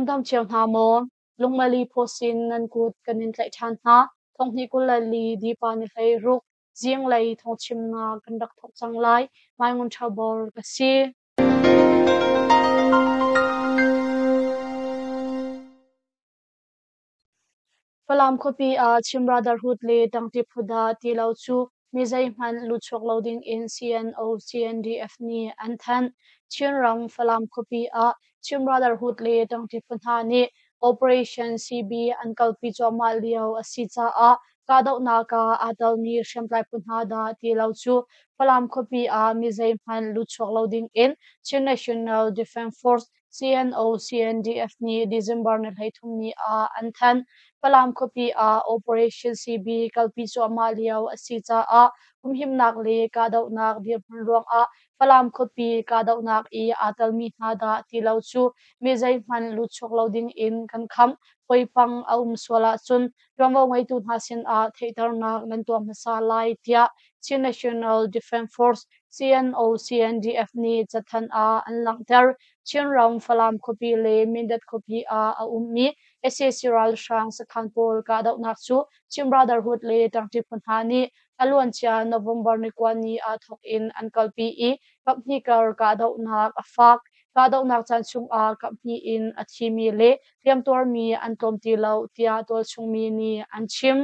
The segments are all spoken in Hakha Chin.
Nan dam cio hna maw? Lungmali pawsin nan kut kan in tlaih ṭhan hna. Thonghnih 24 Dipa ni 16 zinglei thawngchimnak kan rak thawk cang lai. Mai Ngun Ṭha Bor ka si. Falam khuapi ah Chin Brotherhood le Tangti phu dah ti lo cu mi zeihmanh lutchuak lo dingin CNO-CNDF nih an thanh. Chinram Falam khuapi ah Chin Brotherhood le Tangti phu hna nih Operation CB an kalpi cuahmah lio a si caah kahdohnak ah aa telmi hriamtlai phu hna dah ti lo cu Falam khuapi ah mi zeihmanh lutchuak lo dingin Chin National Defense Force CNO-CNDF nih December ni 33 ni ah an thanh. Falam khuapi ah Operation CB kalpi cuahmah lio a si caah humhimnak le kahdohnak dirhmun ruangah Falam khuapi kahdohnak i aa telmi hna dah ti lo cu mi zeihmanh lutchuak lo ding in kan kham. Poipang a um sual ahcun ṭuanvo ngeitu hna sinah theihternak nan tuah hmasa lai tiah Chin National Defense Force CNO-CNDF nih cathanh ah an langhter. Chinram Falam khuapi le Mindat khuapi ah a ummi sac ralhrang sakhan pawl kahdohnak cu Chin Brotherhood le ṭangṭi phu hna nih a luancia November ni 9 ni ah thawk in an kalpi i kaphnih kar kahdohnak a fak. Kahdohnak caan chungah kaphnih in a thimi le hliamtuarmi an tlawm ti lo tiah tualchungmi nih an chim.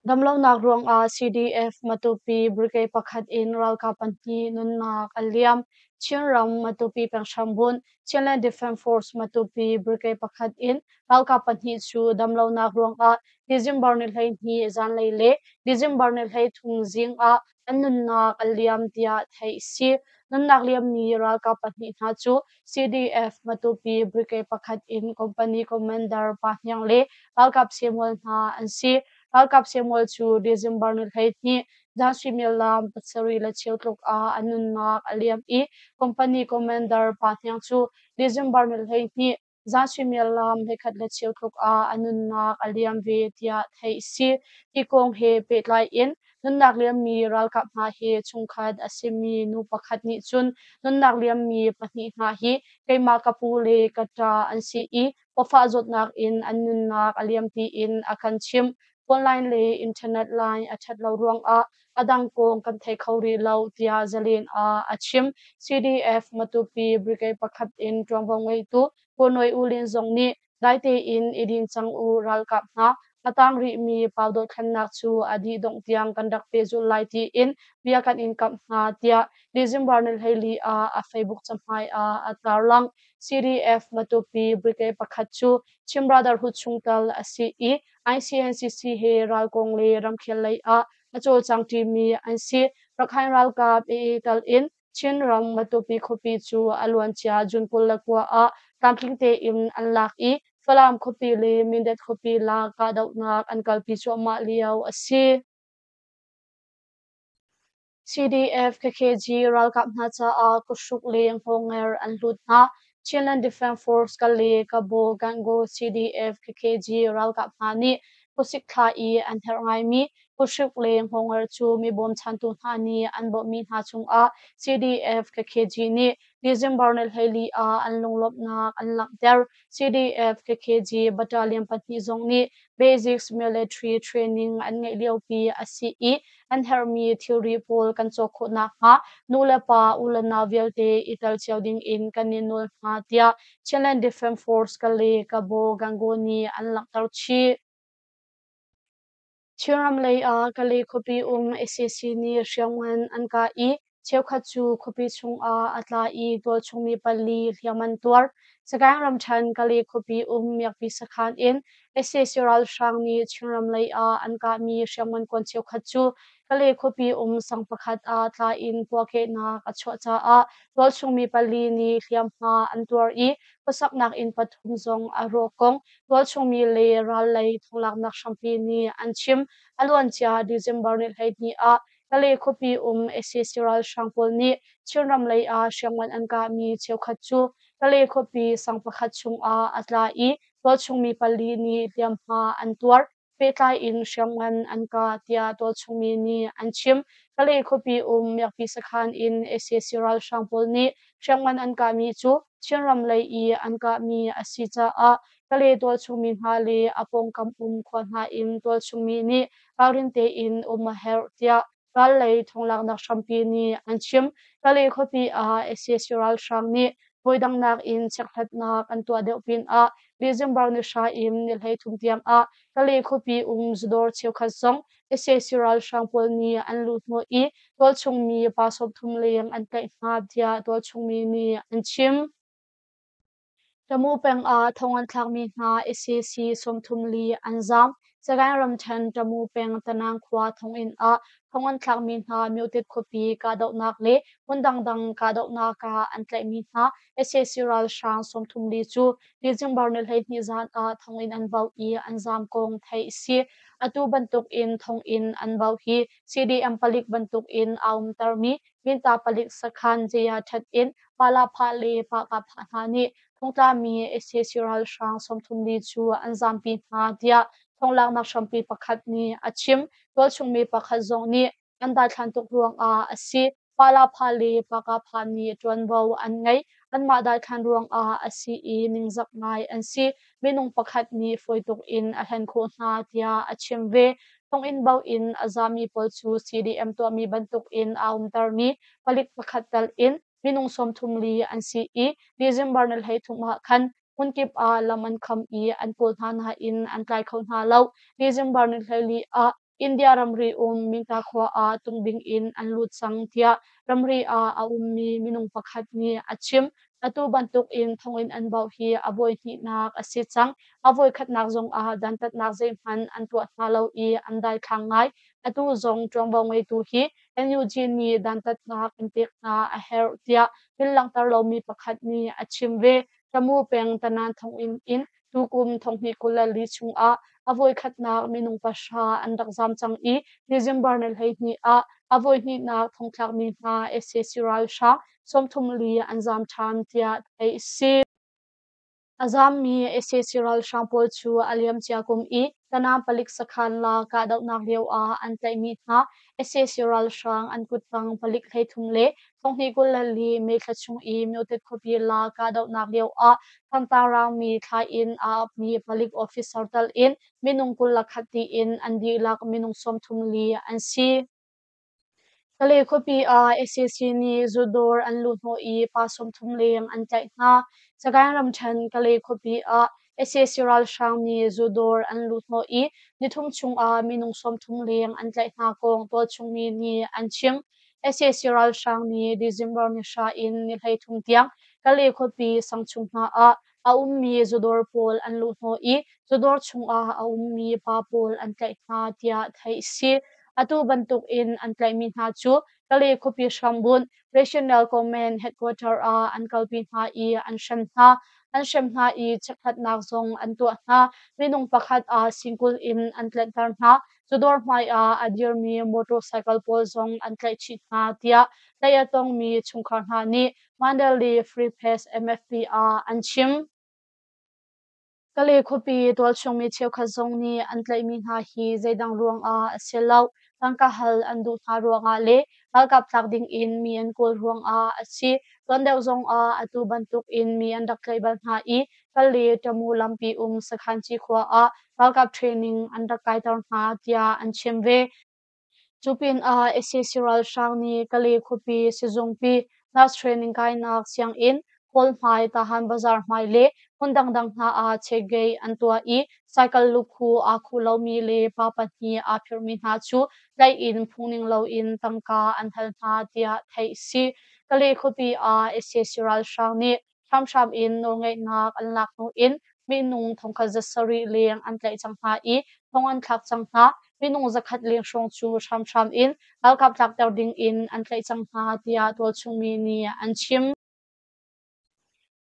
Damlonak ruangah CDF Matupi Brigade pakhat in ralkap pahnih nunnak a liam. Chinram Matupi peng hrambunh Chinland Defence Force Matupi Brigade pakhat in ralkap pahnih cu damlonak ruangah December ni 12 zanlei le December ni 33 zing ah an nunnak a liam tiah theih a si. Nunnak liammi ralkap pahnih hna cu CDF Matupi Brigade pakhat in Company Commander Pa Hniang le ralkap Samuel hna an si. Ralkap Samuel cu December ni 12 zan suimilam 7:15 tluk ah a nunnak a liam i Company Commander Pa Hniang cu December ni 12 zan suimilam 11:15 tluk ah a nunnak a liam ve tiah theih a si. Hi kong he pehtlai in nunnak liammi ralkap hna hi chungkhat a simi nu pakhat nih cun nunnak liammi pahnih hna hi keimah ka pu le ka ṭa an si i pawfah zawtnak in an nunnak a liam tiin a kan chimh. Phone line le internet line a ṭhat lo ruangah a dang kong kan thei kho rih lo tiah Zalen ah a chim. CDF Matupi Brigade pakhat in ṭuanvo ngeitu Pu Nawi U Lin zong nih dai tein i din cang u ralkap hna a tang rihmi pau dothlennak cu a dih dongh tiang kan rak pehzulh lai tiin bia kan in kamh hna tiah December ni 14 ah a Facebook cahmai ah a tarlang. CDF Matupi Brigade pakhat cu Chin Brotherhood chungtel a si i ICNCC he ralkong le ramkhel lei ah a cawlcang ṭimi an si. Rakhine ralkap i tel in Chinram Matupi khuapi cu a luancia June 29 ah tlamtling tein an lak i Falam khuapi le Mindat khuapi lak kahdohnak an kalpi cuahmah lio a si. CDF KKG ralkap hna caah kuthruk le hngawnger an hlut hna. Chinland Defence Force Kale Kabo Gangaw CDF KKG ralkap hna nih khuasik thla i an herh ngaimi kuthruk le hngawnger cu mi bawmchantu hna nih an bawmhmi hna cungah CDF KKG nih December ni 14 ah an lunglawmhnak an langhter. CDF KKG Battalion pahnih zong nih Basics Military Training an ngeih liopi a si i an herhmi thilri pawl kan cawk khawh nakhnga nu le pa u le nau vialte i tel cio ding in kan in nawl hna tiah Chinland Defence Force Kale Kabo Gangaw nih an langhter chih. Chinram lei ah Kale khuapi um sac nih hriamngan an kah i cheukhat cu khuapi chungah a tla i tualchung mi pali hliam an tuar. Sagaing ramṭhen Kale khuapi um Miakpi sakhan in sac ralhrang nih Chinram lei ah an kahmi hriamngan kuan cheukhat cu Kale khuapi um sang pakhat ah tla in puahkehnak a chuah caah tualchung mi pali nih hliamhma an tuar i khuasaknak inn pathum zong a rawk kong tualchung mi le ral lei thonglaknak hrampi nih an chim. A luancia December ni 12 ah Kale khuapi um sac ralhrang pawl nih Chinram lei ah hriamngan an kahmi cheukhat cu Kale khuapi sang pakhat chungah a tla i tualchung mi pali nih hliamhma an tuar. pehtlai in hriamngan an kah tiah tualchungmi nih an chim. Kalay khuapi um Miakpi sakhan in sac ralhrang pawl nih hriamngan an kahmi cu Chinram lei i an kahmi a si caah Kalay tualchungmi hna le a pawngkam um khua hna in tualchungmi nih ralrin tein um a herh tiah ral lei thonglaknak hrampi nih an chim. Kalay khuapi ah sac ralhrang nih voidang nakin chekhlatnak an tuah deuh pinah December ni hra in ni 13 tiang ah Kalay khuapi um zudawr cheukhat zong sac ralhrang pawl nih an luh hnawh i tualchungmi pa 30 leng an tlaih hna tiah tualchungmi nih an chim. Tamu peng ah thong an thlakmi hna sac 34 an zaam. Sagaing ramṭhen Tamu peng Tanang khua thonginn ah thong an thlakmi hna Myotit khuapi kahdohnak le hmun dangdang kahdohnak ah an tlaihmi hna sac ralhrang 34 cu December ni 12 zan ah thonginn an bauh i an zaam kong theih a si. Atu bantuk in thonginn an bauh hi CDM palik bantuk in aa umtermi Minta palik sakhan Jaya That in Palapha le Pahkapha hna nih thongtlami sac ralhrang 34 cu an zampi hna tiah thonglaknak hrampi pakhat nih a chim. Tualchungmi pakhat zong nih an daithlan tuk ruangah a si. Palapha le Pahkapha nih ṭuanvo an ngei. Anmah daithlan ruangah a si i ningzak ngai an si. Minung pakhat nih fawi tuk in a hlen khawh hna tiah a chim ve. Thonginn bo in a zami pawl cu CDM tuahmi bantuk in aa umtermi palik pakhat tal in minung 34 an si i December ni 13 ah khan hmunkip ah lam an kham i an kawl hna nain an tlai kho hna lo. December ni 14 ah India ramri um Minta khua ah tungbing in an lut cang tiah ramri ah a ummi minung pakhat nih a chim. Atu bantuk in thonginn an bauh hi a voi hnihnak a si cang. A voikhatnak zong ah dantatnak zeihmanh an tuah hna lo i an daithlang ngai. Atu zong ṭuanvo ngeitu hi NUG nih dantatnak an pek hna a herh tiah min langhter lomi pakhat nih a chim ve. Tamu peng Tanan thonginn in tukum 2024 chungah a voikhatnak minung 9 an rak zaam cang i December ni 12 ah a voihnihnak thongthlakmi hna sac ralhrang 34 an zaam ṭhan tiah theih a si. A zaammi sac ralhrang pawl cu a liamcia kum i Tanam palik sakhan la kahdohnak lio ah an tlaihmi hna sac ralhrang an kuttang palik 33 le 2024 May thla chung i Myotet khuapi la kahdohnak lio ah Thantlang raangmi thla in aa apmi palik officer tal in minung 21 tiin an dihlak minung 34 an si. Kalay khuapi ah sac nih zudawr an luhhnawh i pa 30 leng an tlaih hna. Sagaing ramṭhen Kalay khuapi ah sac ralhrang nih zudawr an luhhnawh i nithum chungah minung 30 leng an tlaih hna kong tualchungmi nih an chim. Sac ralhrang nih December ni 10 in ni 33 tiang Kalay khuapi sangchung hna ah a ummi zudawr pawl an luhhnawh i zudawr chungah a ummi pa pawl an tlaih hna tiah theih a si. Atu bantuk in an tlaihmi hna cu Kalay khuapi hrambunh Regional Command Headquarter ah an kalpi hna i an hrem hna. An hrem hna i chekhlatnak zong an tuah hna. Minung pakhat ah singkul in an tlenhter hna. Zudawr hmai ah a dirmi motorcycle pawl zong an tlaih chih hna tiah tlaih a tongmi chungkhar hna nih Mandalay Free Press MFP ah an chim. Kalay khuapi tualchungmi cheukhat zong nih an tlaihmi hna hi zeidang ruangah a si lo. Tangka hal an duh hna ruangah le ralkap tlak ding in mi an kawl ruangah a si. Tuan deuh zongah atu bantuk in mi an rak tlaih bal hna i Kalay Tamu lampi um Sakhanci khua ah ralkap training an rak kaiter hna tiah an chim ve. Cu pinah sac ralhrang nih Kalay khuapi sizungpi nurse training kainak sianginn, Hall hmai, Tahan bazaar hmai le hmun dangdang hna ah checkgate an tuah i cycle lukhu aa khuh lomi le pa pahnih aa phirhmi hna cu tlaih in phungning loin tangka an hal hna tiah theih a si. Kalay khuapi ah sac ralhrang nih hramhram in nawlngeihnak an lak hnu in minung 1700 leng an tlaih cang hna i thong an thlak cang hna. Minung 100 leng hrawng cu hramhram in ralkap tlakter ding in an tlaih cang hna tiah tualchungmi nih an chim.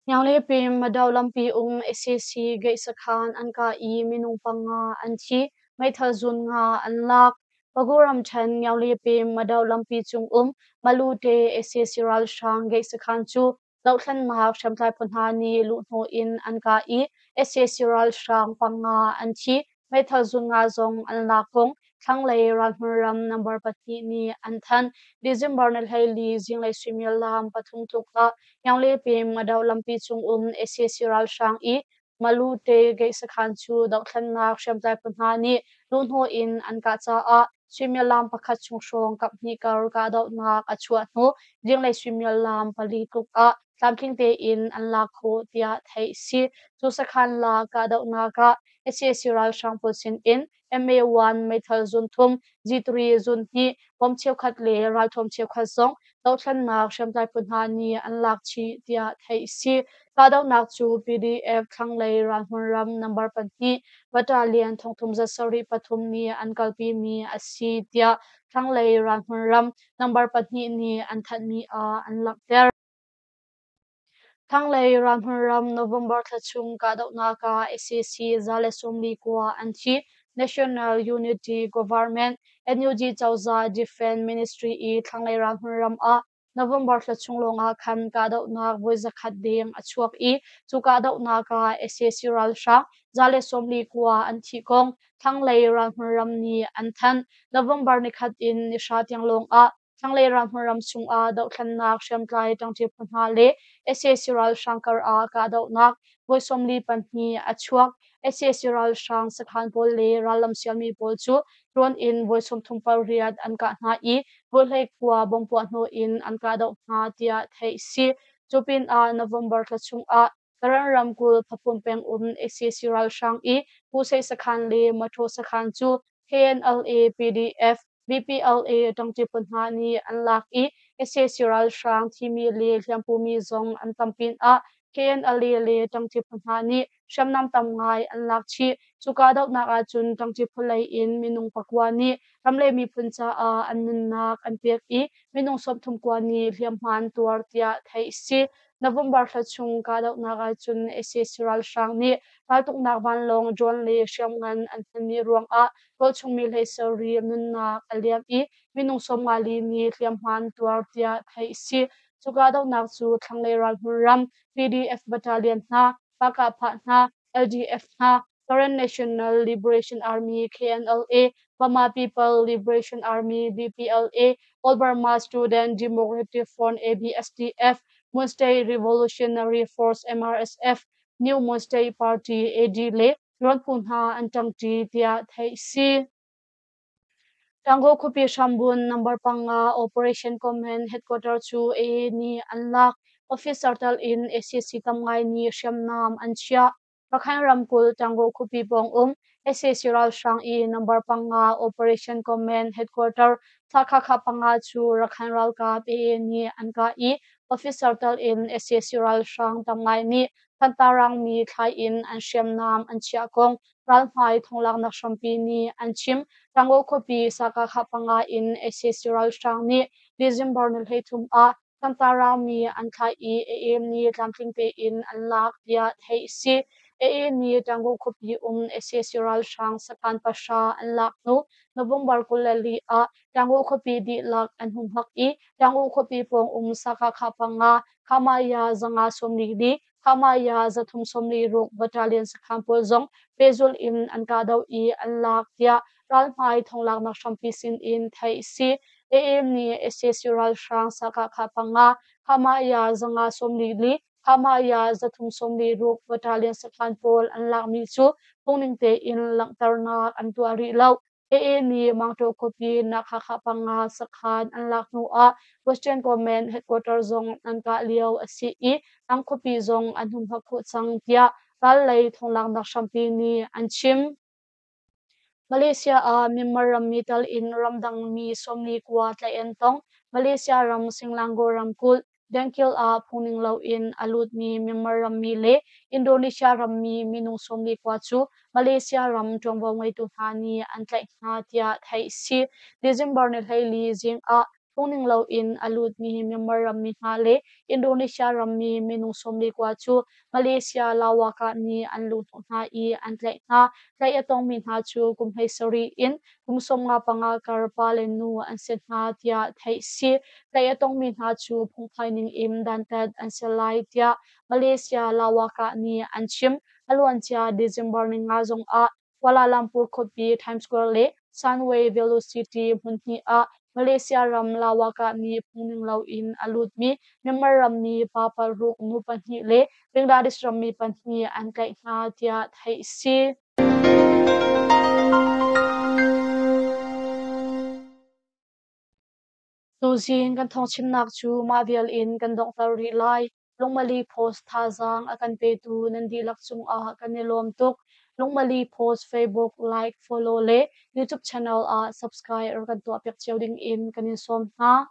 Hnianglepim Madaw lampi um sac gate sakhan an kah i minung 5 an thi, meithal zun nga an lak. Pagu ramṭhen Hnianglepim Madaw lampi cung um Malute sac ralhrang gate sakhan cu dohthlennak hriamtlai phu hna nih luhhnawh in an kah i sac ralhrang 5 an thi. meithal zun nga zong an lak kong thlanglei ralhmun ram number pahnih nih an thanh. December ni 14 zinglei suimilam 3 tluk ah Yangle peng Mado lampi cung um sac ralhrang i Malute gate sakhan cu dohthlennak hriamtlai phu hna nih luhhnawh in an kah caah suimilam pakhat chung hrawng kaphnih kar kahdohnak a chuah hnu zinglei suimilam 4 tluk ah tlamtling tein an lak khawh tiah theih a si. Cu sakhan la kahdohnak ah sac ralhrang pawl sin in MA1 meithal zun thum, G3 zun hnih, bom cheukhat le ralthuam cheukhat zong dohthlennak hriamtlai phu hna nih an lak chih tiah theih a si. Kahdohnak cu PDF thlanglei ralhmun ram number 2 battalion 3703 nih an kalpimi a si tiah thlanglei ralhmun ram number 2 nih an thanhmi ah an langhter. Thlanglei ralhmun ram November thla chung kahdohnak ah sac 149 an thi. National Unity Government NUG cozah Defense Ministry i thlanglei ralhmun ram ah November thla chung lawngah khan kahdohnak voi 100 deng a chuak i cu kahdohnak ah sac ralhrang 149 an thih kong thlanglei ralhmun ram nih an thanh. November 1 in 3 tiang lawngah thlanglei ralhmun ram chungah dohthlennak hriamtlai ṭangṭi phu hna le sac ralhrang kar ah kahdohnak voi 42 a chuak. Sac ralhrang sakhan pawl le rallam sialmi pawl cu drone in voi 38 an kah hna i voi 19 bomb puahhnawh in an kahdoh hna tiah theih a si. Cu pinah November thla chungah Karen ramkulh Phapum peng um sac ralhrang i Pusei sakhan le Matho sakhan cu KNLA, PDF, BPLA ṭangṭi phu hna nih an lak i sac ralhrang thimi le hliampumi zong an tam pinah KNLA le ṭangṭi phu hna nih hriamnam tam ngai an lak chih. Cu kahdohnak ahcun ṭangṭi phu lei in minung 9 nih ram le miphun caah an nunnak an pek i minung 39 nih hliamhma an tuar tiah theih a si. November thla chung kahdohnak ahcun sac ralhrang nih raltuknak vanlawng drone le hriamngan an hmanmi ruangah tualchungmi 17 nunnak a liam i minung 54 nih hliamhma an tuar tiah theih a si. Cu kahdohnak cu thlanglei ralhmun ram PDF battalion hna, Pakahphah hna, LDF hna, Karen National Liberation Army KNLA, Burma People Liberation Army BPLA, All Burma Student Democratic Front ABSDF, Mon State Revolutionary Force MRSF, New Mon State Party AD le rawn phu hna an ṭangṭi tiah theih a si. Gangaw khuapi hrambun number 5 Operation Command Headquarter cu AA nih an lak. Officer tal in sac tam ngai nih hriamnam an chiah. Rakhine ramkulh Gangaw khuapi pawng um sac ralhrang i number 5 Operation Command Headquarter Thakha 5 cu Rakhine ralkap AA nih an kah i officer tal in sac ralhrang tam ngai nih Thantarang mi thlai in an hriamnam an chiah kong ralhmai thonglaknak hrampi nih an chim. Gangaw khuapi Sakakha 5 in sac ralhrang nih December ni 33 ah Thantarang mi an thlai i AA nih tlamtling tein an lak tiah theih a si. AA nih Gangaw khuapi um sac ralhrang sakhan 9 an lak hnu November 24 ah Gangaw khuapi dihlak an humhak i Gangaw khuapi pawng um Sakakha 5, Khamaya 544, Khamaya 346 battalion sakhan pawl zong pehzulh in an kahdoh i an lak tiah ralhmai thonglaknak hrampi sin in theih a si. AA nih sac ralhrang Sakakha 5, Khamaya 544, Khamaya 346 battalion sakhan pawl an lakmi cu phungning tein langhternak an tuah rih lo. AA nih Mangtaw khuapi Nakhakha 5 sakhan an lak hnu ah Western Command Headquarter zong an kah lio a si i ang khuapi zong an humhak khawh cang tiah ral lei thonglaknak hrampi nih an chim. Malaysia ah Myanmar rammi tal in ramdang mi 49 tlaih an tong. Malaysia ram Selangor ramkulh Dengkil ah phungning loin a lutmi Myanmar rammi le Indonesia rammi minung 49 cu Malaysia ram ṭuanvo ngeitu hna nih an tlaih hna tiah theih a si. December ni 14 zing ah phungning loin a lutmi Myanmar rammi hna le Indonesia rammi minung 49 cu Malaysia Lawakah nih an luhhnawh hna i an tlaih hna. Tlaih a tongmi hna cu kum 17 in kum 55 kar pa le nu an si hna tiah theih a si. Tlaih a tongmi hna cu phungphai ning in dantat an si lai tiah Malaysia Lawakah nih an chim. A luancia December 5 zong ah Kuala Lumpur khuapi Times Square le Sunway Velocity hmun hnih ah Malaysia ram Lawakah nih phungning loin a lutmi Myanmar rammi pa paruk, nu pahnih le Bangladesh rammi pahnih an tlaih hna tiah theih a si. Tuzing kan thawngchimnak cu mah vial in kan donghter rih lai. Lungmali Post thazaang a kan petu nan dihlak cungah kan i lawm tuk. Lungmali Post Facebook like, follow le YouTube channel ah subscribe rak kan tuahpiak cio ding in kan in sawm hna.